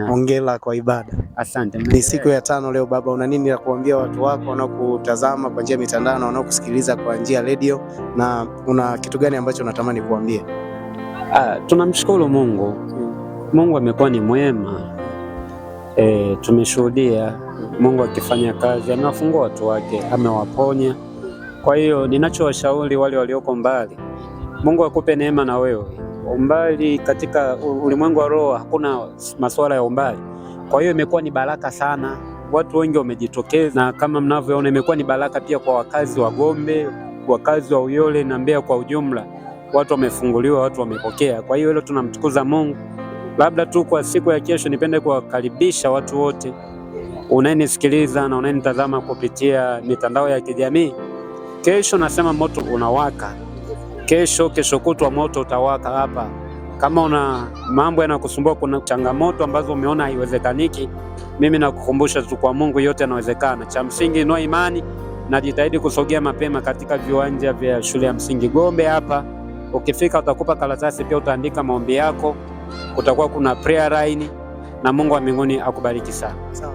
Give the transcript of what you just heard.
Hongera kwa ibada. Asante. Ni siku ya tano leo baba, una nini la kuambia watu wako wanaokutazama kwa njia ya mitandao na wanaokusikiliza kwa njia ya redio, na una kitu gani ambacho unatamani kuambia? Tunamshukuru Mungu. Mungu amekuwa ni mwema. Tumeshuhudia Mungu akifanya kazi, amewafungua watu wake, amewaponya. Kwa hiyo ninachowashauri wale walioko mbali, Mungu akupe neema na wewe. Umbali katika ulimwengu wa roho hakuna masuala ya umbali. Kwa hiyo imekuwa ni baraka sana, watu wengi wamejitokeza, na kama mnavyoona imekuwa ni baraka pia kwa wakazi wa Gombe, wakazi wa Uyole na Mbeya kwa ujumla. Watu wamefunguliwa, watu wamepokea. Kwa hiyo hilo tunamtukuza Mungu. Labda tu kwa siku ya kesho, nipende kuwakaribisha watu wote unayenisikiliza na unayenitazama kupitia mitandao ya kijamii. Kesho nasema moto unawaka. Kesho, kesho kutwa moto utawaka hapa. Kama una mambo yanakusumbua, kuna changamoto ambazo umeona haiwezekaniki, mimi nakukumbusha tu kwa Mungu yote yanawezekana. Cha msingi inua imani na jitahidi kusogea mapema katika viwanja vya shule ya msingi Gombe hapa. Ukifika utakupa karatasi pia, utaandika maombi yako, kutakuwa kuna prayer line, na Mungu wa mbinguni akubariki sana. Sawa.